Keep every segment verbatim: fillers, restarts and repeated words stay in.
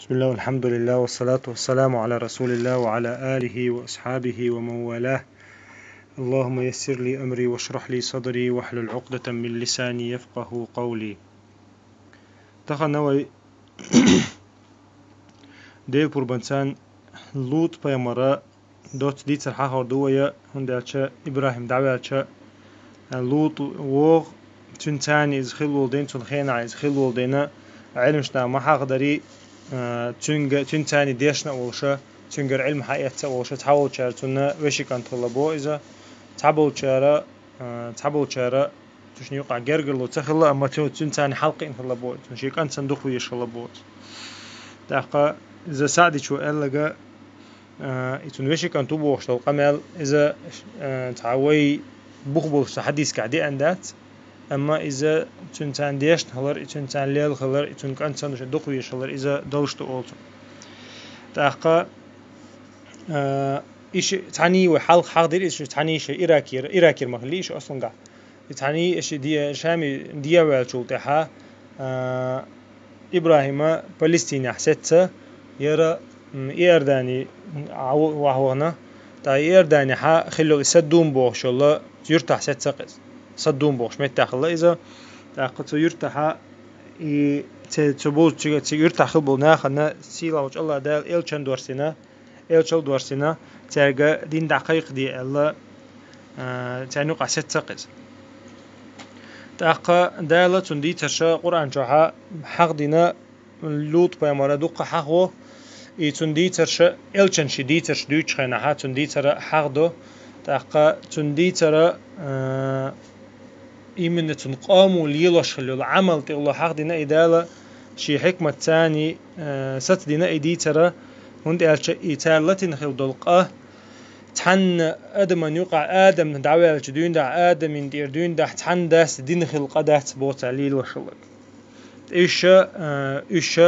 بسم الله والحمد لله والصلاة والسلام على رسول الله وعلى آله وأصحابه ومن والاه. اللهم يسر لي أمري واشرح لي صدري واحلل عقدة من لساني يفقه قولي. Тахан вай Дела пурбанца Лут пайхамара доцца дийцар хьахор ду вай, хӀунда аьлча ИбрахӀим дӀаваьлча, Лут вогӀу, цуьнан царна иза хилла волу ден, цуьнан хенахь иза хилла волу ден, Ӏеламнаха ма хьахадарий, а, цуьнга, цуьнан царна дешна а волуша, цуьнгара Ӏилма хьаэцна а волуша, цхьаволчара цунна вешин кӀант хилла бо иза, цхьаболчара, а, цхьаболчара цуьнан юкъахь гергарло ца хилла, амма цу-, цуьнан царна хьалакхиъна хилла бо, цуьнан шен кӀант санна дукха везаш хилла бо. ТӀаккха иза Саъдичо аьлларг, а, и цуьнан вешин кӀант ву бохуш долу къамел, иза, а, цхьа вай бух болуш цхьа хьадисехь деана дац, амма иза цуьнан царна дешна хилар, и цуьнан царна лелла хилар, и цуьнан кӀант санна дукха везаш хилар, иза далуш ду олу цо. ТӀаккха, а, и ши-, цхьаьний вай хьалха хьахдира, и ши-, цхьаьний ши Иракера, Иракера ма хилли, и ши аслангахь. И цхьаьний и ши де-, Шаме дехьаваьллачул тӀаьхьа, а, ИбрахӀима Палестинехь сецца, яра, м, Иордани, а, ву-, вахьвахана. ТӀаккха Иорданехьа хилла йолу и Саддум бохуш йолу юьртахь сецца кхеза. Саддум бохуш меттехь хилла иза. ТӀаккха цу юьртахьа и це-, цу бу-, цу, цу юьртахь хилла болу нахана сийлахьчу АллахӀ Дала элчан дорсина, элчал дорсина, цаьрга дин дӀакхайкхаде аьлла, а, царна юкъахь сецца кхеза. ТӀаккха Дала цуьнан дийцарша Къуръан чохьа хьахдина, Лут пайхамара дуккха хьахво, и цуьнан дийцарша, элчан ши дийцарш дуьйцучу хенахьа, цуьнан дийцара хьахдо, тӀаккха цуьнан дийцара, а, именно цуьнан къомо лелош хилла йолу Ӏамал тӀехула хьахдина и Дала, шен хьикмат царний, а, сацдина и дийцара, хӀунда аьлча и цара латина хилла долу къа, цхьанна адаман юкъахь Адам дӀаваьллачу дуьйна дахь, Адамин тӀера дуьйна дахь, цхьанна дас дина хилла къа дац боху цара лелош хилларг. Уьш, а, уьш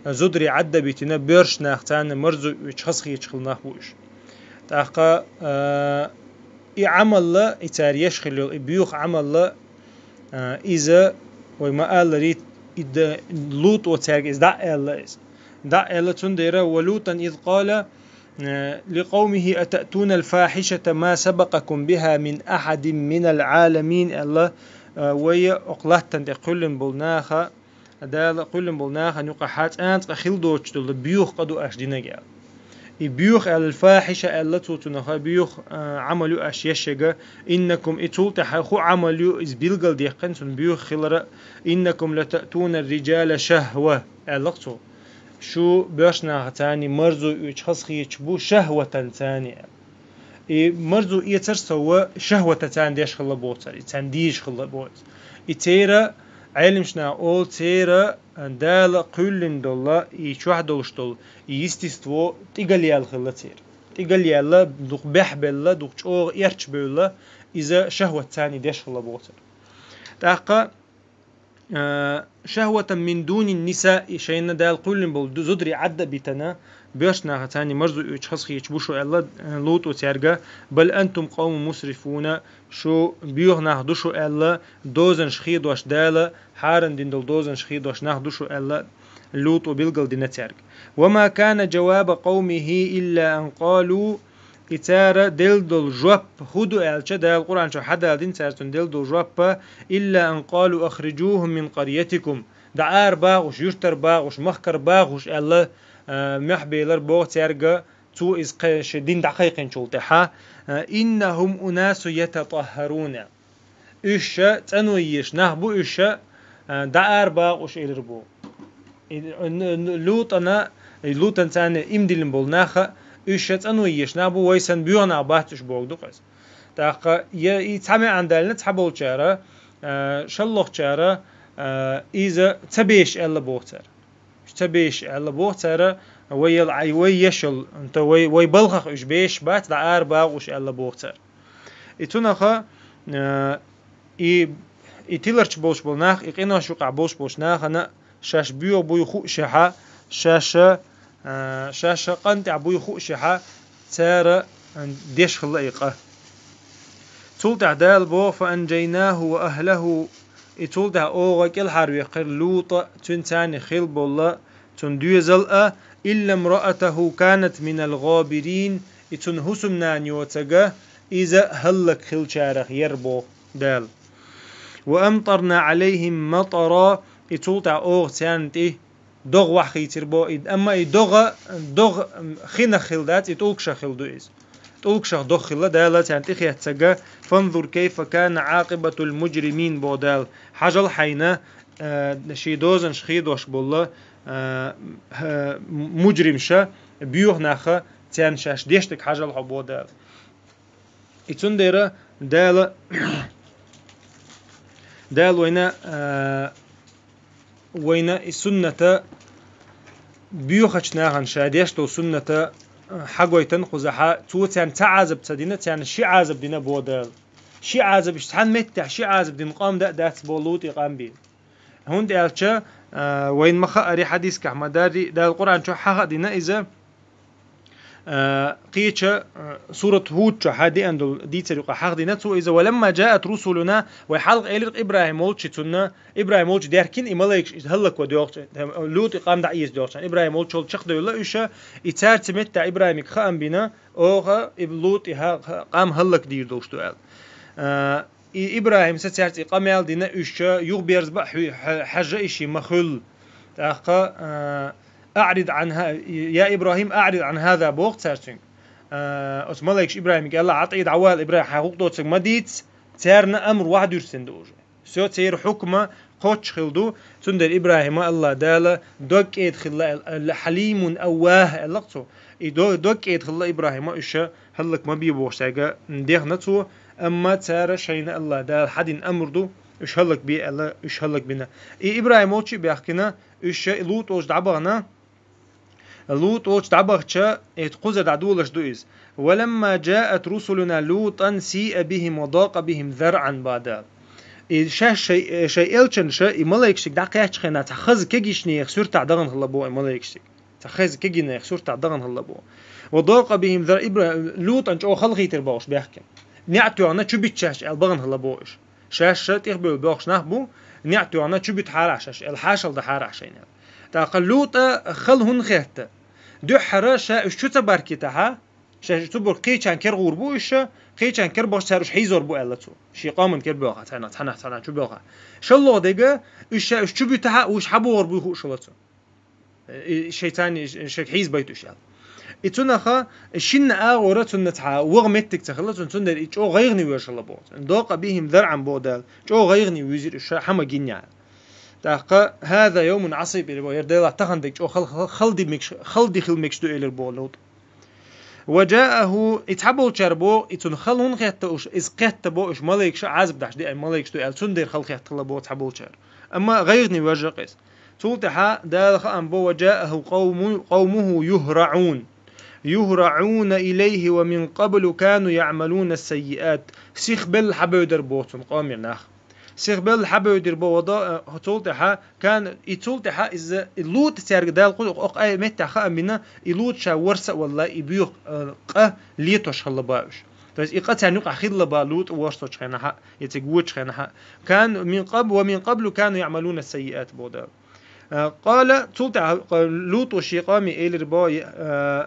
зударий Ӏадда битина, боьрша нах царна марзо оьцуш хазахеташ хилла нах бу уьш. ТӀаккха, а, и Ӏамалла, и цара еш хилла йолу, и боьха Ӏамалла, а, иза, вай ма-алларий, и да-, Луто цаьрга иза дӀа а аьлла иза. ДӀа а аьлла, цундела: «ولوطا إذ قال لقومه أتأتون الفاحشة ما سبقكم بها من أحد من العالمين», аьлла, а, вай окху латтана тӀе кхоьллина болу наха, Дала кхоьллина болу нахана юкъахь цкъа а хилла доцуш долу боьха къа ду аша динарг аьлла. И боьха аьлла, фахьиша аьлла цо цунах, боьха, а, Ӏамал ю аша еш ерг, иннакум, и цул тӀаьхьа хӀун Ӏамал ю иза билгалдаьккхина цунна боьха хилар, иннакум латаътуна ар-риджала шахва, аьлла цо. Шу боьрша нахаца марзо оьцуш хазахеташ бу шахватан царна аьлла. И марзо эцар сов шахватаца деш хилла боху цара, и царна дезаш хилла боху иза. И церан, Ӏеламнаха олу, церан Дала кхоьллина долу, и чохь долуш долу, и естество тӀе галъяьлла хилла церан. ТӀе галъяьлла, дукха бехбелла, дукха чӀогӀа эрчабевлла, иза шахватаца деш хилла боху цара. ТӀаккха а, шахватан мин дунин ниса, и шайна Дала кхоьллина болу ду-, зударий Ӏадда а битина, боьрша нахаца марзо оьцуш хазахеташ бу шу аьлла, а, Луто цаьрга, бал антум къавмун мусрифуна, шу боьха нах ду шу аьлла, дозанаш хедош Дала, хьарам дина долу дозанаш хедош нах ду шу аьлла, Луто билгалдина цаьрга. Ва ма кана жаваба къавмихи илла ан къалу, И цара делла долу жоп хӀун ду аьлча, Дала Къуръан чу хьадалдина цара цунна делла долу жоп, илла ан къалу ахрижухум мин къаръятикум, дӀа ара багӀа уьш, юьртара багӀа уьш, махкара багӀа уьш аьлла, а, мохь белира боху цаьрга, цо иза кхе-, шен дин дӀакхайкхинчул тӀаьхьа, а, иннахум унасу ятатаххаруна. Уьш ша цӀано езаш нах бу уьш ша, а, дӀа ара багӀа уьш элира боху. И, н-, н-, Лутана, и Лутан царна иман диллина болу нах, уьш ша цӀано езаш нах бу, вай санна боьха нах бац уьш боху ду-кх иза. ТӀаккха я и цхьа маьӀна даьллина цхьаболчара, а, шаллохчара, а, иза ца беш аьлла боху цара. Уьш ца беш аьлла боху цара, вай ял Ӏай, вай ешал, нта вай, вай балхах уьш беш бац, дӀа ара багӀа уьш аьлла боху цара. И цунах, а, и, и тиларчу болуш болу нах, и къинош юкъахь болуш болуш нахана шаьш боьха буй хуушехьа, шаьш, а, шаьш къинтӀехь буй хуушехьа, цара, а, деш хилла и къа. Цул тӀаьхьа Дала боху: «Фа анжайнаху ва ахлаху», и цул тӀаьхьа оха кӀелхьарвеккхира Лута, цуьнан царна хилла болла, цун доьзал а, إلا امرأته كانت من الغابرين, и цун хӀусамнана йоцург а, иза хӀаллакьхилчарах яр боху Дала. وأمطرنا عليهم مطرا, и цул тӀаьхьа оха царна тӀе догӀа вахийцира боху, и, амма и догӀа, догӀа хинах хилла дац, и тӀулгашах хилла ду иза. ТӀулгашах догӀа хилла, Дала царна тӀе хеццарг а, فانظر كيف كان عاقبة المجرمين боху Дала. Хьажал хьайна, э, шен дозанаш хедош болу, э, э, мужримаш, боьха нах, царна шаьш дешнарг хьажал хьо боху Дала. И цундела Дала, Дала вайна, э, вайна и сунната боьхачу нахана ша деш долу сунната, э, хьагойтан кхузахьа, цо царна цхьа Ӏазап ца дина, царна ши Ӏазап дина боху Дала. Ши Ӏазап, иштта цхьана меттехь ши Ӏазап дина къам дан а дац боху ЛутӀан къам бен. ХӀунда аьлча, а, вайна ма хаари хьадискахь ма дарри, Дала Къуръан чохь хьаха а дина иза, а, кхечу, а, сурат ХӀуд чохь хьадеана долу дийцар юкъа хьаха дина цо иза, ولما جاءت رسلنا, вай хьалха элира ИбрахӀим волчу цунна, ИбрахӀим волчу деркина и малайкаш иза хӀаллакван доьлхучу, ЛутӀан къам дӀаэца доьлхучу, ИбрахӀим волчу чекхдевлла уьш, и цара цу метта ИбрахӀимиг хаам бина, оха и ЛутӀан къам хӀаллакдийр долуш ду аьлла. А, И ИбрахӀимса цаьрца и къамел дина уьш, юхаберзабан а хьу-, хьа-, хьажа и ши ма хуьллу. ТӀаккха, а, أعرض عن ها-, я ИбрахӀим, أعرض عن هذا боху цара цуьнга. А, оцу малайкаш ИбрахӀимга аьлла, хьан тӀе дӀавала, ИбрахӀим, хьайн гӀуллакх доцург ма дийца, царна амр ваха дуьрсина ду уже. Всё, церан хьукма кхоччуш хилла ду, цундела ИбрахӀима АллахӀ Дала дог кӀеда хилла аьлла, حليم أواه аьлла-кх цо. И до-, дог кӀеда хилла ИбрахӀима уьш хӀаллак ма бе бохуш цаьрга дехна цо, амма цара шайна АллахӀ Дала хьадина амр ду, уьш хӀаллак бе аьлла, уьш хӀаллак бина. И ИбрахӀим волчу а баьхкина, уьш и ЛутӀ волчу дӀабахана, ЛутӀ волчу дӀабахча, и кхузара дӀадолуш ду иза. ولما جاءت رسلنا لوطا سيء بهم وضاق بهم ذرعا боху Дала. И шаьш шай, шайн элчанаш и малайкашка дӀакхаьччу хенахь цхьа хаза кегийчу нехан суьртахь дахана хилла боху и малайкашка. Цхьа хеза кегийнех суртахь дахана хилла боху. وضاق بهم ذرعا, Ибра-, ЛутӀан чӀогӀа халахийтира бохуш баьхкина. НеӀ тоьхна чу битта шаьш аьлла бахана хилла боху уьш. Шаьш тӀехбевлла бохуш нах бу, неӀ тоьхна чу бита хьарахь шаьш аьлла, хьашалда хьарахь шайна аьлла. ТӀаккха ЛутӀа хала хӀунна хетта? Дуьххьара ша уьш чу ца баркийтахьа, шаьш цу буьрг кхечан кер гӀур бу уьш, кхечан кер бахча цара уьш хьийзор бу аьлла цо. Шен къоман кер боьха, цхьанах, цхьанах, цхьанах чу боьха. ШолгӀа дега, уьш ша уьш чу битахьа, уьш хьабогӀур бу хууш хилла цо. И шайцани шайга хьийза байта уьш аьлла. И цунаха шинна агӀора цунна цхьа ваха меттиг ца хилла, цунна цундела и чӀогӀа гӀайгӀане вуьйжуш хилла боху. وضاق بهم ذرعا боху Дала. ЧӀогӀа гӀайгӀане вуьйзира уьш хьама гиннехь. ТӀаккха هذا يوم عصيب боху, хӀара Делахь тахана дерг чӀогӀа хал-, хал-, халди мегаш, халди хила мегаш ду элира боху ЛутӀа. وجاءه, и цхьаболчара боху, и цунна хала хӀунна хетта уьш, иза кхетта боху уьш малайкаш, Ӏазап дахьаш деа малайкаш ду аьлла, цундела хала хетта хилла боху цхьаболчара. Амма гӀайгӀане вуьйжу-кх иза. Цул тӀаьхьа Дала хаам бо: وجاءه قوم-, قومه يهرعون. يهرعون إليه ومن قبل كانوا يعملون السيئات. Сихбелла хьабевдира боху цунна къомера нах. Сихбелла хьабевдира боху, ва до-, цул тӀаьхьа, кан-, и цул тӀаьхьа иза, и ЛутӀа цаьрга Дала кху-, окху ай меттехь хаам бина, и ЛутӀа ша ворса а валла, и боьха, э, къа летош хилла боху уьш. То есть и къа царна юкъахь хилла боху ЛутӀа ворсочу хенахь, я цига вочу хенахь. كان من قبل، ومن قبل كانوا يعملون السيئات боху Дала. Э, قال, цул тӀаьхьа, э, ЛутӀа шен къоме элира боху, э,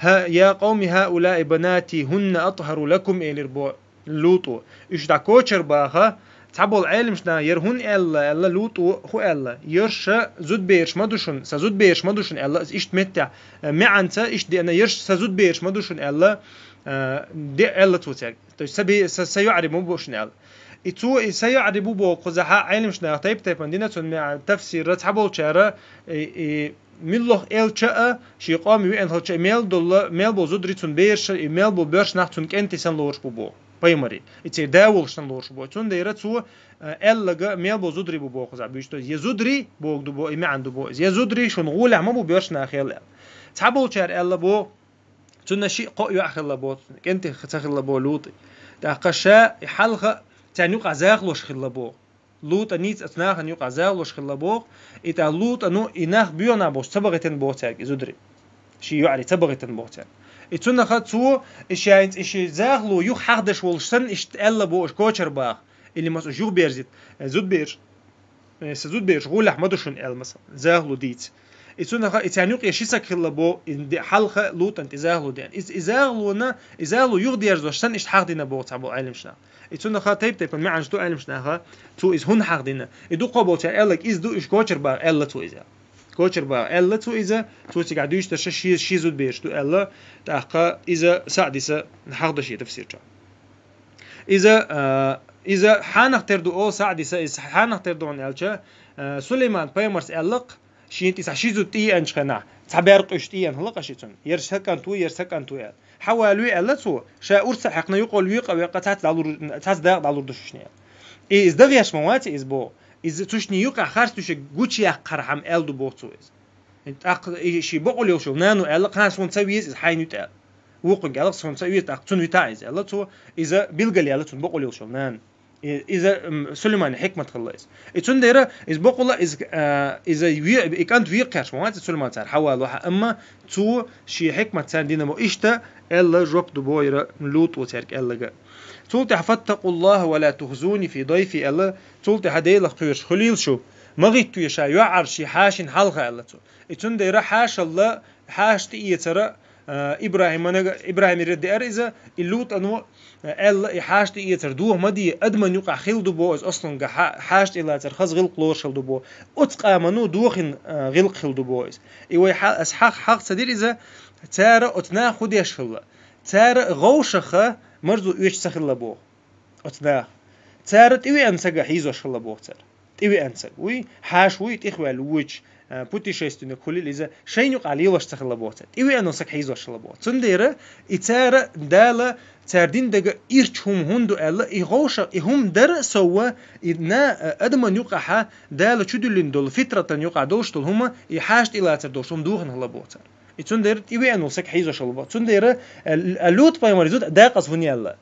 ха-, يا قوم هؤلاء بناتي هن أطهر لكم элира боху ЛутӀа. Уьш дӀа кочара баха, цхьаболу Ӏеламнаха яра хӀунда аьлла, аьлла ЛутӀа хӀун аьлла: «Ярш зудбераш ма ду шуна, сан зудбераш ма ду шуна», аьлла, иза иштта меттехь, э, маьӀанца иштта деана: «Ярш сан зудбераш ма ду шуна», аьлла, э, де аьлла цо цаьрга. То есть сан бе-, сан, сан йоӀарий ма бу шуна аьлла. И цо и сан йоӀарий бу боху кхузахьа Ӏеламнаха тайп-тайпана дина цунна маьӀна, тафсирра цхьаболчара, и, и муьлхха элча а, шен къоме веана хилча а, мел долу, мел болу зударий цунна бераш, и мел болу боьрша нах цунна кӀентий санна лоруш бу боху, пайхамарий. И церан да волуш санна лоруш бу. Цундела цо, а, аьлларг мел болу зударий бу боху кхузахь буьйцу. Я зударий боху ду боху, и маьӀна ду боху иза. Я зударий шуна гӀолехь ма бу боьрша нах аьлла. Цхьаболчара аьлла боху, цунна шиъ-кхоъ йоӀ хилла боху, кӀентий ца хилла боху ЛутӀан. ТӀаккха ша и хьалха царна юкъахь захалуш хилла боху. ЛутӀан ницкъ оцу нахана юкъахь захалуш хилла боху, и тӀаккха ЛутӀано и нах боьха нах болуш ца бахийтина боху цаьрга и зударий. Шен йоӀарий ца бахийтина боху цаьрга. И цунах цо, и шайца, и шен захало юха хьахдеш волуш санна, иштта аьлла боху уьш кочара баха. Или масал уьш юхаберзийта, э, зудбераш, э, сан зудбераш гӀолехь ма ду шуна аьлла, масал, захало дийца. И цунах и царна юкъе ши саг хилла бо, и де-, хьалха ЛутӀан тӀе загӀло деана. Из, и загӀлона, и загӀло юхадерзош санна иштта хьахдина бо цхьаболу Ӏеламнаха. И цунах тайп-тайпана маьӀанаш ду Ӏеламнаха, цо иза хӀунда хьахдина. И дукхо болчара аьлларг иза ду, уьш кочара баха аьлла цо иза. Кочара баха аьлла цо иза, цо цигахь дуьйцуш дерш ши, ши зуда бераш ду аьлла, тӀаккха иза СаӀдиса хьахдеш ю тафсир чохь. Иза, а, иза хьанах тера ду олу СаӀдиса, иза хьанах тера ду хьуна аьлча, а, Сулайман пайхамарс аьлла-кх, шена тӀе цхьа ши зуда тӀееанчу хенахь, цхьа бер къуьш тӀееана хӀаллакъаш и цунна. Яра сан кӀант ву, яра сан кӀант ву аьлла. Хьан валаве аьлла цо, ша урс а хьаькхна юкъа валаве, векъа векъа цхьацца дӀалур, цхьацца дакъа дӀалур ду шуьшинна аьлла. И иза дан гӀеш ма вац иза боху. Иза цу шинна юкъахь харц туьшиг гучуяккхархьама аьлла ду боху цо иза. ТӀаккха и ши бакъволуш йолу нана аьлла, кхана суна ца веза иза хьайна ю тӀе аьлла. Вукхунга аьлла, суна ца веза, тӀаккха цунна вита иза аьлла цо, иза билгал яьлла цунна бакъволуш йолу нана. И-, иза, м, Сулайман хьикмат хилла иза. И цундела иза бакъволуш, иза, а, иза ве-, и кӀант векхарш ма вац Сулайман цара хьавалахь, амма цо шен хьикмат царна дина бо. Иштта аьлла жоп ду бохура ЛутӀа цаьрга аьлларг. Цул тӀаьхьа «Фаттакъуллаха ва ла тухзуни фи дайфи» аьлла, цул тӀаьхьа Делах кхоьруш хуьлийла шу, ма гӀиттаве ша йоӀарш шен хьаьшина хьалха аьлла цо. И цундела хьаьшалла, хьаьша тӀеэцара, а, ИбрахӀимана, ИбрахӀимера деара иза, и ЛутӀано, а, аьлла, и хьаьша тӀеэцар доха ма де, адаман юкъахь хилла ду боху иза, асланга хьа-, хьаьша тӀелацар хаза гӀиллакх лоруш хилла ду боху. Оцу къамано дохийна, а, гӀиллакх хилла ду боху иза. И вай хьа-, ас хьах-, хьах ца дира иза, цара оцу наха хӀун деш хилла. Цара гӀовшаха марзо оьшуш ца хилла боху. Оцу наха. Цара тӀевеана сага хьийзош хилла боху цара. ТӀевеана сага. Вуй, хьаша вуй, тӀехваьлла вуьйцу, а, путешественник хуьлийла иза, шайна юкъахь лелош ца хилла боху цара. ТӀевеана сага хьийзош хилла боху. Цундела и цара Дала цара дина дага ирча хӀума хӀунда ду аьлла, и гӀовша, и хӀума дара а совва, и на, а, адаман юкъахьа Дала чудуьллина долу, фитратан юкъахь долуш долу хӀума, и хьаша тӀелацар долуш хӀума дохийна хилла боху цара. И цундела тӀевеана волу сага хьийзош хилла боху. Цундела, а, а, ЛутӀа пайхамар иза дакъаза хӀунда яьлла?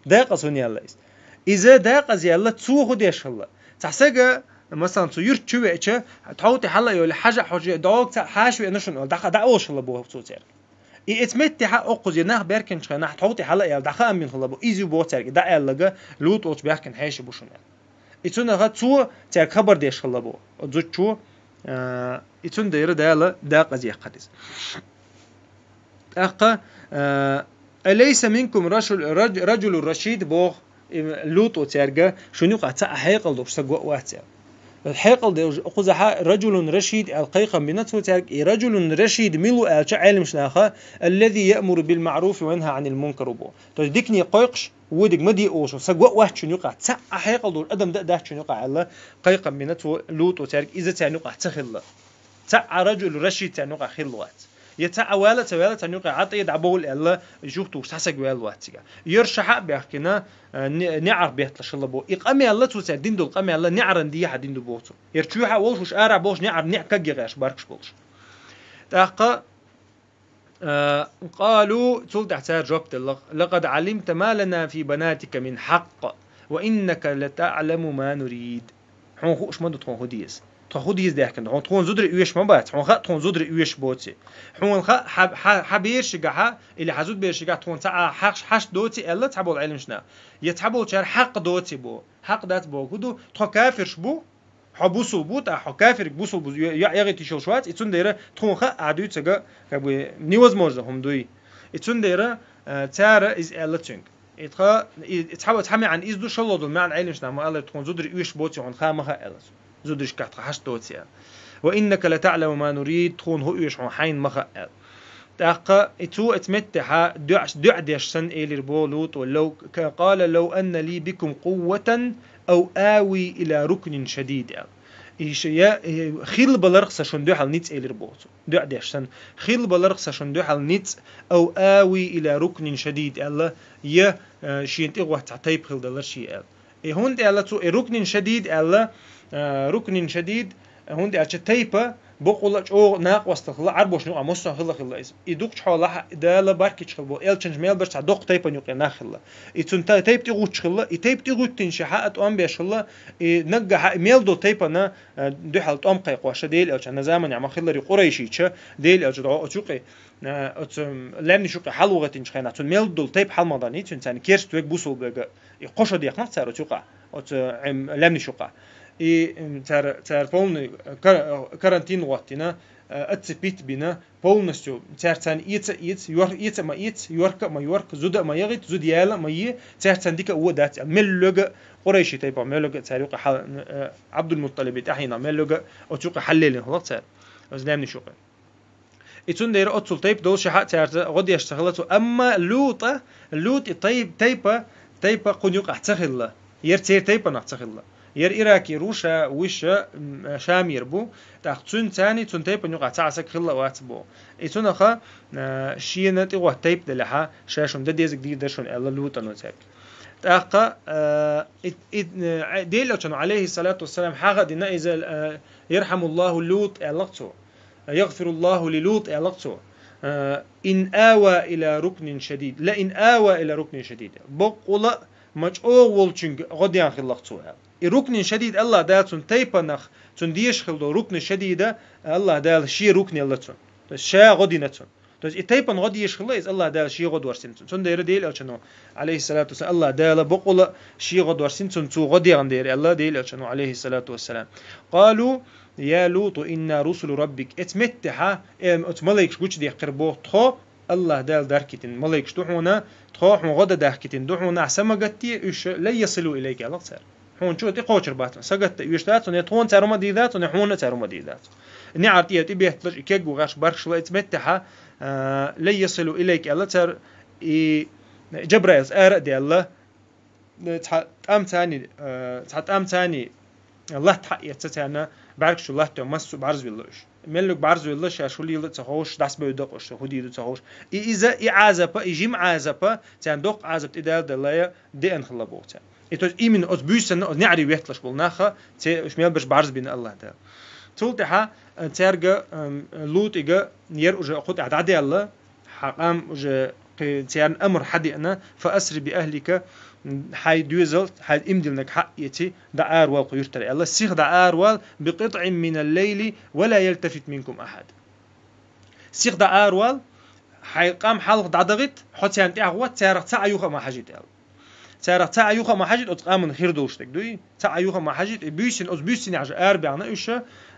Дакъаза хӀунда яьлла иза? Иза дакъаза яьлла, цо хӀун деш хилла. Цхьа сага, масалан, цу юьрта чу веача, тхов тӀе хьала а йолу, хьажа а хьожа, догӀу цхьаъ хьаша веана шуна, дӀа-, дӀаолуш хилла боху цо цаьрга. И эцу меттехьа, оккхуза нах баьхкинчу хенахь, тхов тӀе хьала а яьлла, дӀа хаам бина хилла боху. Иза ю боху цаьрга, и дӀа аьлларг, ЛутӀа волчу баьхкина хьеший бу шуна аьлла. И цунах цо цаьрга хабар деш хилла боху. Оцу зудчо, а, и цундела Дала дакъаза яьккхина иза. ТӀаккха, а, «Алайса минкум рашул-, раж-, раджулур рашид», боху, и, ЛутӀа цаьрга, шуна юкъахь цхьа а хьекъал долуш саг вац аьлла. Хьекъал долуш, кхузахьа «раджулун рашид» аьлла кхайкхам бина цо цаьрга, и «раджулун рашид» мила ву аьлча Ӏеламнаха, «аллази яъмуру бил маъруфи ва янха Ӏанил мункар» бу. То есть дикане кхойкхуш, вуьйдиг ма де олуш, саг вац шуна юкъахь, цхьа а хьекъал долуш адам дан а дац шуна юкъахь аьлла, кхайкхам бина цо ЛутӀа цаьрга, иза царна юкъахь ца хилла. Цхьа а раджул рашид царна юкъахь хилла вац. Я цхьа а вала а ца вала, царна юкъахь ӀатӀе дӀабовла аьлла, жух тухуш цхьа саг ваьлла вац цига. Йоьрша хьа а баьхкина, а, не-, неӀарх бетталуш хилла боху. И къамел а цо цаьрга дина долу къамел а неӀаран дехьа дина ду боху цо. Яра чоьхьа а волуш, уьш ара а болуш, неӀар неӀ кагге гӀерташ баркаш болуш. ТӀаккха, а, къалу, цул тӀаьхьа цара жоп делла: «Лакъад Ӏалимта ма лана фи банатика мин хьакъ, ва иннака латаӀламу ма нурид». Хьуна хууш ма ду тхуна хӀун деза. Тхо хӀун деза даьхкина ду? Хьуна тхуна зударий оьшуш ма бац. Хьуна хаьа тхуна зударий оьшуш боций. Хьуна хаьа хьа, хьа, хьан берашкахьа, или хьан зудаберашкахьа тхуна цхьа а хьакъ, хьашт доций аьлла цхьаболу Ӏеламнаха. Я цхьаболчара хьакъ доций бо. Хьакъ дац бохург хӀун ду? Тхо кафирш бу, хьо бусул бу, тӀаккха хьо кафирг бусул бу, йо-, йо-, ягӀийтиш йолуш вац, и цундела тхуна хаьа а дуьйцург, как бы, невозможно хӀума дуй. И цундела, а, цара иза аьлла цуьнга. И тха, и, и цхьа, цхьа маьӀна иза ду, шолгӀа долу маьӀна Ӏеламнаха ма-аллара, тхуна зударий оьшуш боций хьуна хаьа ма хаьа аьлла цо. Зударшкахь тхо хьашт доций аьлла. «Ва иннака латаӀламу ма нурид», тхуна хӀун оьшу хьуна хьайна ма хаьа аьлла. ТӀаккха и цо оцу меттехьа доӀа, доӀа деш санна элира боху ЛутӀа: «Лав, ка-, къала лав анна ли бикум къувватан, ав ави ила рукнин шадид», аьлла. И ш-, я, э, хилла баларх сан шуна дуьхьал ницкъ элира боху цо. ДоӀа деш санна, хилла баларх сан шуна дуьхьал ницкъ, ав ави ила рукнин шадид аьлла, я, э, шена тӀе гӀотту цхьа тайпа хилла далар шен аьлла. И хӀунда аьлла цо, и рукнин шадид аьлла, э, рукнин шадид, хӀунда аьлча тайпа бакъволуш чӀогӀа накъосталла хилла, Ӏарбошна юкъахь массо а хилла хилла иза. И дукхачу хьолахь Дала барт кечдеш хилла боху, элчанаш мел барш цхьа доккха тайпана юкъе нах хилла. И цунна та-, тайпа тӀегӀуттуш хилла, и тайпа тӀегӀуьттинчехьа а тӀом беш хилла, и наггахьа и мел долу тайпана, э, дуьхьал тӀом кхайкхош, Делан элчанан заманахь ма хиллара и къурайшича, Делан элча дӀо оцу юкъе, э, оцу лаьмнаш юкъе хьалавахийтинчу хенахь, цунна мел долу тайпа хьалмагӀдан ницкъ, цуьнан царна керст верг, бусул верг, и кхо шо дехнарх цара оцу юкъахь, оцу, эм, лаьмнаш юкъахь. И м, цар, цар полный кар- карантин гӀоттина, э, отцепить бина, полностью царцан эца а эца, йор- эца а ма эца, йорка а ма йорка, зуда а ма ягӀийта, зуда яла а ма е, царцан дика а во дац аьнна. Мел лоьга а, къурайши тайпа мел лоьга а цар юкъе хьал- э, Ӏабдул-МутӀалиба тӀехьийна мел лоьга а оцу юкъе хьаллелина хӀаллакх цар, оцу даьмнаш юкъе. И цундела оццул тайпа долуш хьа а цаьрца гӀо деш ца хилла цо. Амма ЛутӀа, ЛутӀи тайп- тайпа, тайпа кхунна юкъахь ца хилла. Яра церан тайпанах ца хилла. Яра Иракера ву ша, вуьш ша, м, Шамера бу. ТӀаккха цуьнан царний, цуьнан тайпана юкъахь цхьа а саг хилла а вац боху. И цунах а, шена тӀехӀотта тайпа делахьа, ша шуна дан дезарг дийр дара шуна аьлла ЛутӀано цаьрга. ТӀаккха, а, и, и, а, Делан Элчано, Ӏалайхиссалату вассалам, хьагӀ а дина иза, а, «Ярхьамуллаху ЛутӀ», аьлла цо. «يغفر الله للوط», аьлла цо. «إن آوى إلى ركن شديد. لئن آوى إلى ركن شديد». Баккъала а ма чӀогӀа волчуьнга гӀо дехна хилла цо аьлла. И рукнин шадид АллахӀ Дала цуьнан тайпанах, цуьнан дезаш хилла долу рукни шадида АллахӀ Дала шен рукни елла цунна. То есть ша гӀо дина цунна. То есть и тайпана гӀо дезаш хилла иза АллахӀ Дала шен гӀо доссина цунна. Цундела Делан Элчано, Ӏалайхиссалату вассалам, АллахӀ Дала баккъала а шен гӀо доссина цунна, цо гӀо дехна дера аьлла Делан Элчано, Ӏалайхиссалату вассалам. «قالوا يا لوط إنا رسل ربك». Эцу меттехьа, э, оцу малайкаш гучудехкира боху: «Тхо АллахӀ Дала дахкийтина малайкаш ду хьуна, тхо хьуна гӀо дан дахкийтина ду хьуна, ахь са ма гатде, уьш لن يصلوا إليك», аьлла цара. Хьуна чу тӀекхочур бац, са гатда уьш дац, я тхуна цара хӀума дийр дац, я хьуна цара хӀума дийр дац. НеӀар тӀе тӀебетталаш, и кегву гӀаш баркаш ла эцу меттехьа, а, لن يصلوا إليك аьлла цара, и Джабраилс ара а даьлла, цхьа тӀам царний, э, цхьа тӀам царний латта хьаэца царна, бӀаьргаш чу латта массо а бӀарзвелла уьш. Меллиг бӀарзвелла, шаьш хӀун лела а ца ховш, дӀасабевдда-кх уьш, хӀун дийр ду ца ховш. И иза, и Ӏазапа, и жима Ӏазапа, царна доккха Ӏазап тӀедалладаллая деана хилла боху царна. И то есть именно оцу буьйсанна, оцу неӀаре ветталуш болу нах а, церан уьш мел берш бӀарзбина АллахӀ Дала. Цул тӀаьхьа, э, цаьрга, эм, ЛутӀига яра уже кху тӀехь дӀадаьлла, хьан къам уже кхин церан амр хьадеана: «فأسر بأهلك», хьайн доьзал, хьайн имдиллинарг хьаэций, дӀааравала кху юьртара аьлла, сиха дӀааравала, «بقطع من الليل ولا يلتفت منكم أحد». Сиха дӀааравала, хьайн къам хьалха дӀадахийта, хьо царна тӀаьхьа гӀотта, царах цхьа а юха а ма хьажийта аьлла. Царах цхьа а юха а ма хьажийта, оцу къаман хир долуш дерг дуй? Цхьа а юха а ма хьажийта, и буьйсина, оцу буьйсинехь же арабаьхна уьш,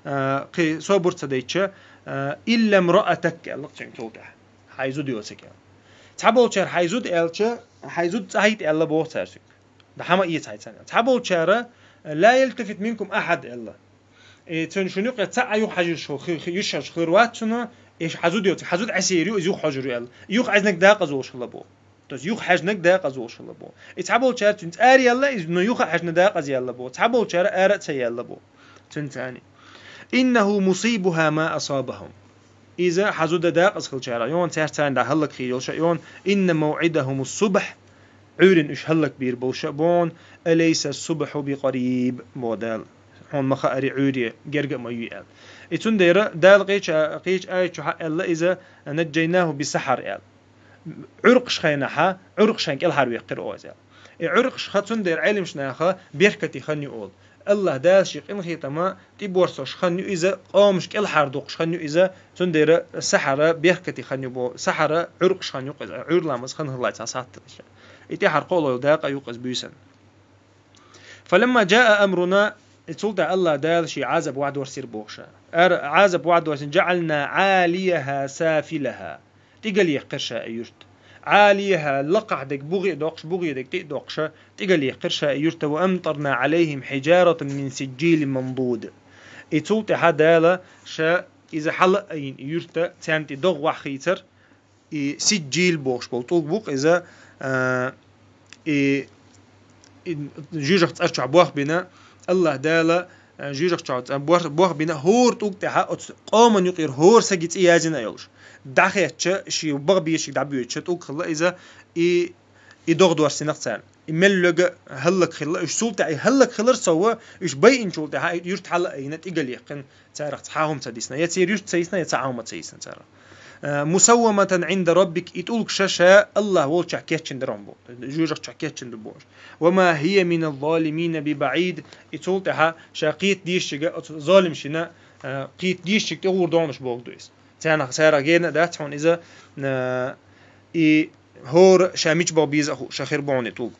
а, кхин собар ца дайтча, а, «إلا امرأتك», аьлла цуьнга цул тӀаьхьа. Хьайн зуда йоцург аьлла. Цхьаболчара хьайн зуда аьлча, хьайн зуда цӀа хьайта аьлла боху цара цуьнга. ДӀа хьан ма эца хьайн царна аьлла. Цхьаболчара «لا يلتفت منكم أحد» аьлла. И цуьнан шуна юкъе цхьа а юха хьаьжнаш хир, хир, хир вац шуна, и хьан зуда йоцург, хьан зуда Ӏесийр ю, иза юха хьожур ю аьлла. Юха хьаьжнарг дакъаза волуш хилла боху. То есть юха хьаьжнарг дакъаза волуш хилла боху. И цхьаболчара цуьнца ара яьлла иза, но юха а хьаьжна дакъаза яьлла боху. Цхьаболчара ара а ца яьлла боху. Цуьнан царний. «إنه مصيبها ما أصابهم». Иза хьан зуда дакъаза хилчарах, йона цаьрца царна дӀа хӀаллакьхийна йолуш а йона, «إن موعدهم الصبح», Ӏуьйрина уьш хӀаллакбийр болуш а боху, «أليس الصبح بقريب», боху Дала. Хьуна ма хаарий Ӏуьйре герга а ма юй аьлла. И цундела Дала кхеча, кхеча аят чу хьааьлла иза, «نجيناه بسحر» аьлла. Ӏуьркъаш хенахьа, Ӏуьркъаш хен кӀелхьарвеккхира оха иза аьлла. И Ӏуьркъаш хан цундела Ӏелимаш наха беркате хан ю олу. АллахӀ Дала шен къинхетама тӀеборсош хан ю иза, къомаш кӀелхьардоккхуш хан ю иза, цундела сахьара беркате хан ю бо, сахьара Ӏуьркъаш хан ю иза, Ӏуьйра ламаз хан хӀаллай цхьа сахьт. И тӀаьхьара кхоалгӀа йолу дакъа ю иза буьйсанна. «فلما جاء أمرنا», и цул тӀаьхьа АллахӀ Дала шен Ӏазап вахьадорсийра бохуша. Ара Ӏазап вахьадорсийна, «جعلنا عاليها سافلها». ТӀигал яьккхира ша и юрт. «عاليها», лакхахь дерг бугӀе а доккхуш, бугӀе дерг тӀе а доккхуша, тӀигал яьккхира ша и юрт, «وأمطرنا عليهم حجارة من سجيل منضود». И цул тӀаьхьа Дала ша иза хьала а айина и юрт царна тӀе догӀа вахьа хийцар, и сиджил бохуш болу тӀулг бу-кх иза, а, и, и жуьжах цӀар чохь бохбина, АллахӀ Дала, а, жуьжах чохь цӀа бор-, бохбина, хӀора тӀулг тӀехьа оцу къоман юкъера хӀора саги цӀе язйина а йолуш. ДӀахецча, шен бага бешиг дӀабоьдуча тӀулг хилла иза, и, и догӀа дорсинах царна. И мел лоьга хӀаллакьхилла, уьш цул тӀаьхьа и хӀаллакьхилар сов, уьш байинчул тӀаьхьа и юрт хьала а айина, тӀигал яьккхина, царах цхьа а хӀума ца дисна. Я церан юрт ца йисна, я цхьа а хӀума ца йисна царах. А, «مسومة عند ربك», и тӀулг ша-ша АллахӀ волчохь кечйина дара хьуна боху. Жуьжах чохь кечйина ду бохуш. «وما هي من الظالمين ببعيد». И цул тӀаьхьа ша кхета дезачуьнга, оцу золимашна, а, кхета дезачуьнга тӀе гӀур догӀуш боху ду иза. Царнах, царах гена а дац хьуна иза, а, и хӀора ша мича бага беза а хууш хир бу хьуна и тӀулг.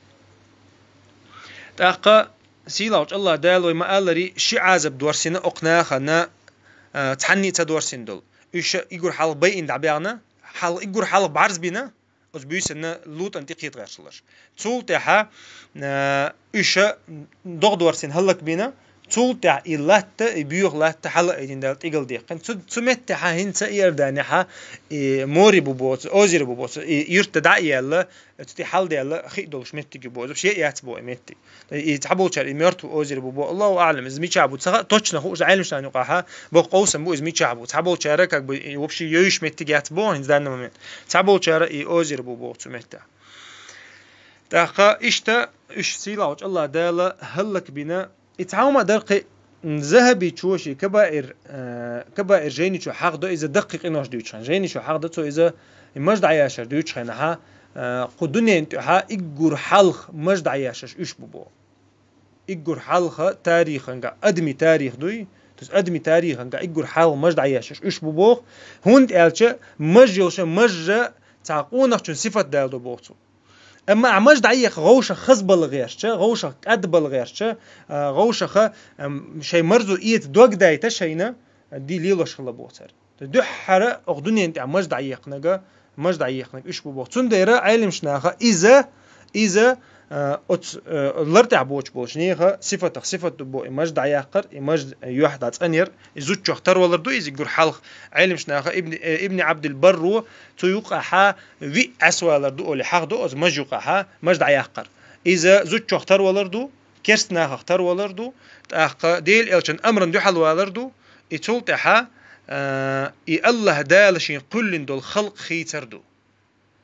ТӀаккха сийлахьчу Аллах Дала вай ма-аллара, ши Ӏазап доссийна окху нахана, а, цхьанний ца доссийна долу. Уьш иггур хьалха байина дӀабаьхна, хьалха иггур хьалха бӀарзбина, оцу буьйсанна ЛутӀан тӀекхета гӀерташ хиларш. Цул тӀаьхьа, а, уьш догӀа доссийна хӀаллакбина, цул тӀаьхьа и латта, и боьха латта хьала а айдина Дала тӀекӀалдехкина. Цу, цу меттехьа хӀинца Иорданехьа и море бу боцу, озеро бу боцу, и юрт дӀа а яьлла, цу тӀе хьалдаьлла хи долуш меттиг ю боху, шен а яц боху и меттиг. И цхьаболчара и мёртвое озеро бу боху, Аллаху аӀлам, иза мичахь бу, ца хаьа, точно хууш Ӏеламнашна юкъахь, боху, къовсам бу иза мичахь бу. Цхьаболчара, как бы, и вообще йовзаш меттиг яц боху, хӀинца данна момент. Цхьаболчара и озеро бу боху цу меттехь. ТӀаккха иштта уьш сийлахьчу Аллах Дала хӀаллакбина, и цхьа хӀума а дара кхин, м, Захабичо шен Кабаир, э, Кабаир жайни чу хьахдо иза даккхий къинош дуьйцучу хенахь. Жайни чу хьахдо цо иза, и маж дӀаяшар дуьйцучу хенахьа, э, кху дуьнен тӀехьа иггур хьалха маж дӀаяшарш уьш бу боху. Иггур хьалха тариханга, адамийн тарих дуй, то есть адамийн тариханга иггур хьалха маж дӀаяшарш уьш бу боху, хӀунда аьлча маж йолуша мажжа цхьа къонахчун сифат даладо боху цо. Амма ахь маж дӀаехха гӀовшах хаза бала гӀертача, гӀовшах кӀад бала гӀертача, а, гӀовшаха, ам, шайн марзо эца дог дайта шайна, ди лелош хила боху цара. Дуьххьара оха дуьнен тӀехь маж дӀаехнага, маж дӀаехнаг уьш бу боху. Цундела Ӏеламнаха иза, иза, а, оцу, а, лар тӀехь боцуш болуш неха сифатах сифат ду бо и маж дӀаяккхар, и маж юьхь дӀа цӀанъяр, и зудчох тарвалар ду иза гур хьалха. Ӏеламнаха Ибн, э, Ибн Абдул Барро цу юкъахьа виъ Ӏесвалар ду олий хьахдо оцу маж юкъахьа, маж дӀаяккхар. Иза зудчох тарвалар ду, керст нахах тарвалар ду, тӀаккха Дела элчан амран дуьхьал валар ду, и цул тӀаьхьа, а, и Аллах Дала шен кхуьллина долу халкъ хийцар ду.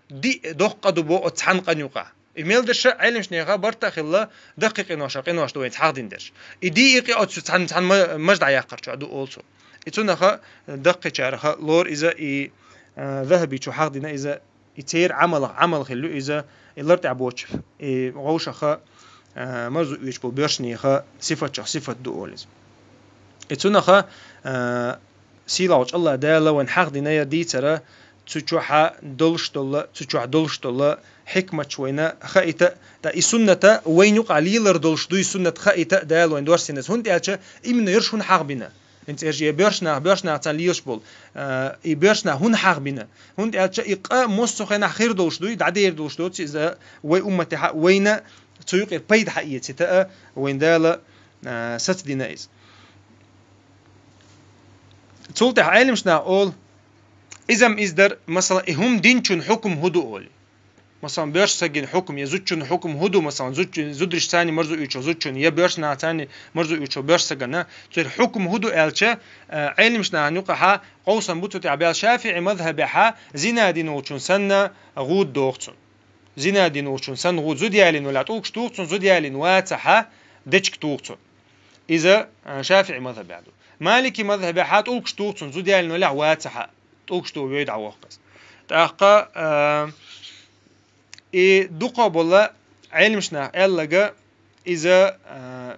Диъ доккха къа ду бо оцу цхьана къан юкъа. И мел дерша Ӏеламнаха барта а хилла, даккхий къиноша къинош ду вайна хьахдина дерш. И диъ къа оцу цхьана, цхьана ма-, маж дӀаяккхар чохь ду олу цо. И цунаха даккхийчараха лор иза и, а, Захабичо хьахдина иза и церан Ӏамалах Ӏамал хилла ю иза, и лар тӀехь боцуш, и гӀовшаха, а, марзо оьцуш болу боьршнеха сифатчох сифат ду олу иза. И цунаха, а, сийлахьчу Аллах Дала вайна хьахдина я дийцара, цу чохьа долуш долла, цу чохь долуш долла хьикматаш вайна хаийта, ткъа и сунната вайна юкъа лелар долуш дуй суннат хаийта Дала вайна доссиназа. ХӀунда аьлча именно ерш хӀунда хьахбина? ХӀинца эрш я боьршнах, боьршнах царна лелаш болу, а, и боьршнах хӀунда хьахбина? ХӀунда аьлча и къа массо а хенахь хир долуш дуй, дӀадер долуш доцу иза вай умматехьа, вайна цу юкъера пайда хьаэцита а, вайн Дала, а, сацдина иза. Цул тӀаьхьа Ӏеламнаха олу, иза-м иза дара, масала, и хӀума динчун хьукум хӀу ду олий. Масалан, боьрша сагин хьукум я зудчун хьукум хӀу ду, масалан, зудчун, зударш царна марзо оьцуш зудчун, я боьршнах царна марзо оьцуш боьрша сагана, цуьра хьукум хӀу ду аьлча, а, Ӏеламнахана юкъахьа къовсам бу цу тӀехь баьлла, ШафиӀи мазхабехьа зина дина волчун санна гӀуда доху цунна. Зина дина волчун санна гӀуда, зуда ялийна валахь, тӀулгаш туху цунна, зуда ялийна вацахьа, дечиг туху цунна. Иза, а, ШафиӀи мазхабехь ду. Малики мазхабехьа тӀулгаш туху цунна, зуда ялийна валахь, вацахьа, тӀулгаш туху вевдахь воккхаза. ТӀаккха, а, и дукха болу Ӏеламнаха аьллага иза, а,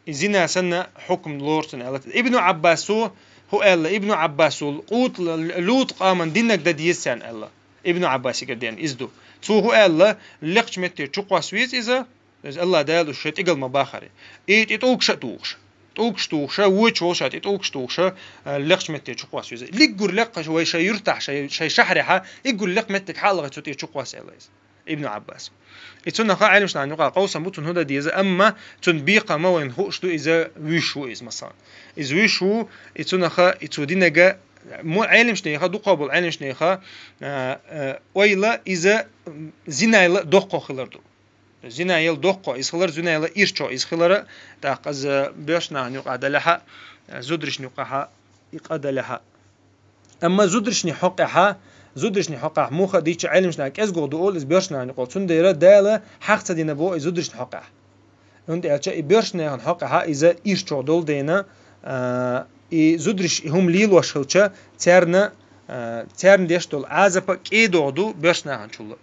и зина санна хьукум лору цунна аьлла. Ибну Ӏаббасо хӀу аьлла, Ибну Ӏаббасо кхуьйтла лута къаман диннаг дан деза царна аьлла. Ибну Ӏаббасигара деана иза ду. Цо хӀу аьлла, лекхачу метте чукхосса веза иза, иза Аллах Дала уьш шайн тӀигал ма бахаре. И тӀе тӀулгаш а тухуша. ТӀулгаш тухуша, вочу волуша тӀе тӀулгаш тухуша, а, лекхачу метте чукхосса веза. Лиггур лекха вай шайн юьртахь, шайн, шайн шахьарехьа, иггур лекха меттиг хьалахе цу тӀе чукхосса аьлла иза. Ибну Ӏаббас. И цунах Ӏеламнахана юкъа къовсам бу, цунна хӀу дан деза, амма цунна бекхам ма вайна хууш ду, иза вуьш ву иза, масалан. Иза вуьш ву, и цунаха, и цу динага, мо-, Ӏеламнеха, дукха болу Ӏеламнеха, а, а, ойла иза, м, зинайла доккхо хилар ду. Зинайла доккхо иза хилар, зинайла ирчо иза хилара, тӀаккха иза боьршнахана юкъа далехьа, а, зударшна юкъахьа и къа далехьа. Амма зударшна хьокъехьа, зударшна хьокъехь муха дийча Ӏеламнаха кӀезгух ду олу иза боьршнахана юкъа. Цундела Дала хьах ца дина бо и зударшна хьокъехь. ХӀунда аьлча и боьршнахана хьокъехьа иза ирчо долу дена, а, и зударш и хӀума лелош хилча, царна, а, царна деш долу Ӏазапа кӀедогӀу ду боьршнаханчул.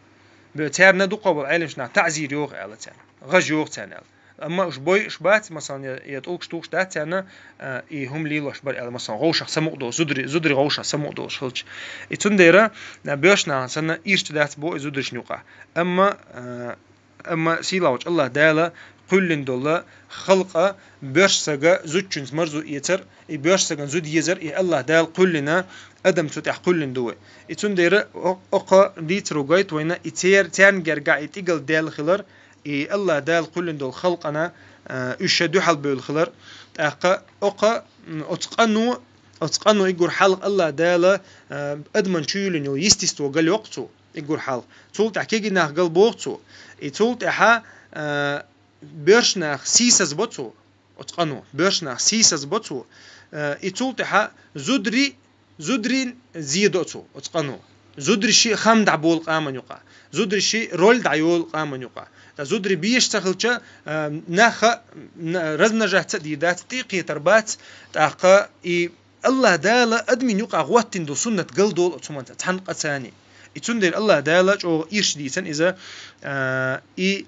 Бе-, царна дукха болу Ӏеламнаха таӀзир йоху аьлла царна. ГӀаж йоху царна аьлла. Амма уьш бойуш бац, масалан, я, я тӀулгаш тухуш дац царна, а, и хӀума лелош бара аьлла, масалан, гӀовшах самукъа долуш, зудри, зудри гӀовшах самукъа долуш хилча. И цундела, а, боьршнахана санна ирча дац бо и зударшна юкъа. Амма, а, амма сийлахьчу Аллах Дала кхоьллина долу халкъа боьрша сага зудчуьнца марзо эцар, и боьрша сагана зуда езар, и Аллах Дала кхоьллина адам цу тӀехь кхоьллина ду вай. И цундела о- окхо дийцаро гойту вайна, и цер- церан гергахь и тӀигал даьлла хилар, и Аллах Дала кхоьллина долу халкъана, а, уьш ша дуьхьал бевлла хилар. ТӀаккха окхо, м, оцу къано, оцу къано и гур хьалха Аллах Дала, а, адаман чу юьллина йолу естество галйоккху цо, и гур хьалха. Цул тӀаьхьа кегий нах галбоху цо. И цул тӀаьхьа, а, боьрша нах сийсаз бо цо, оцу къано, боьрша нах сийсаз бо цо, э, и цул тӀаьхьа зударий, зударийн зе до цо, оцу къано. Зударий шиъ хам дӀаболу къаман юкъа, зударий шиъ роль дӀайолу къаман юкъа. Ткъа зударий беша ца хилча, э, нах а, н- размножаться а дийр дац, тӀекхетар бац, тӀаккха и Аллах Дала адамийн юкъа гӀоттина ду суннат галдолу оцу хӀуманца, цхьана къа царний. И цундела Аллах Дала чӀогӀа ирча дийцан иза, а, и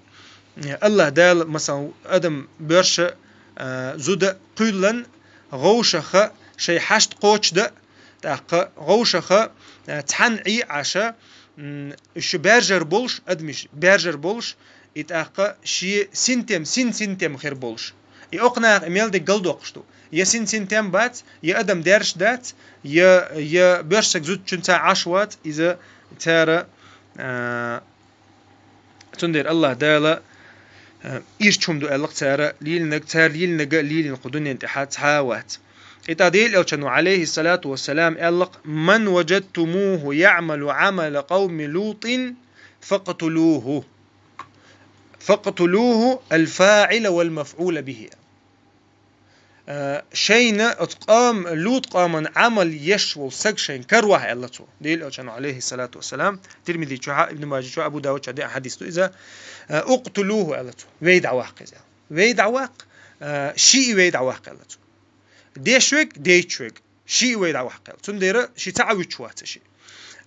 Аллах Дала, масалан, адам боьрша, а, зуда кхоьллан, гӀовшаха шайн хьашт кхочушда, тӀаккха гӀовшаха, а, цхьана Ӏий Ӏаша, м, уьш баьржар болуш, адамаш баьржар болуш, и тӀаккха шен синтем, син синтем хир болуш. И окху наха и мел дерг галдоккхуш ду. Я син синтем бац, я адам даьржаш дац, я, я боьрша саг зудчуьнца Ӏаш вац, иза цара, а, цундела Аллах Дала, а, ирча хӀума ду аьлла-кх цара, лелийнарг, цара лелийнарг а лелийна кху дуьнен тӀехь цхьа а вац. И тӀаккха Делан Элчано, Ӏалайхи ссалату вассалам, аьлла-кх: «Ман ваджадтумуху яъмалу Ӏамала къавми Лутин, факътулуху». «Факътулуху аль-фаӀила валь-мафӀула бихи». Э, шайна оцу къам, Лут къаман Ӏамал еш волу саг шайна каравахьа, аьлла цо. Делан Элчано, Ӏалайхи ссалату вассалам, Тирмизи чохь а, Ибн Мажи чохь а, Абу Давуд чохь а деана хьадис ду иза. Э, «Укътулуху», аьлла цо. Вай дӀаваккха иза. Вай дӀаваккха, э, шиъ вай дӀаваккха, аьлла цо. Деш верг, дейташ верг. Шиъ вай дӀаваккха, аьлла. Цундела ши цхьа а вуьтуш вац шиъ.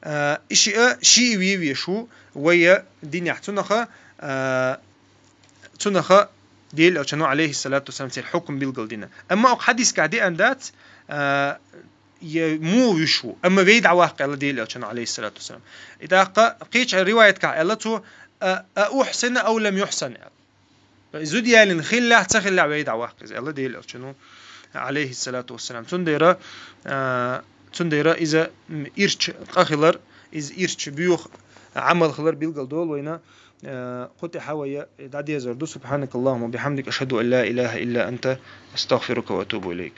А, и шиъ а, шиъ вен веш ву вай динехь. Цунаха, а, цунаха Делан Элчано, Ӏалайхи ссалату вассалам, церан хьукам билгал дина. Амма окху хьадисехь деана дац, а, я муха вуьш ву, амма вай дӀаваккха, аьлла Делан Элчано, Ӏалайхи ссалату вассалам. И тӀаккха кхечу риваятехь аьлла цо: «А, а ухьсина ав лам юхьсан», аьлла. Зуда ялийна хиллехь, ца хиллехь, вай дӀаваккха иза, аьлла Делан Элчано, Ӏалайхи ссалату вассалам. Цундела, а, цундела иза, м, ирча къа хилар, иза ирча боьха Ӏамал хилар билгал долу вайна, а, кху тӀехь вай дӀадезар ду. Субханакаллахумма ва бихамдика, ашхаду ан ла илаха илла анта, астагфирука ва атубу илайк.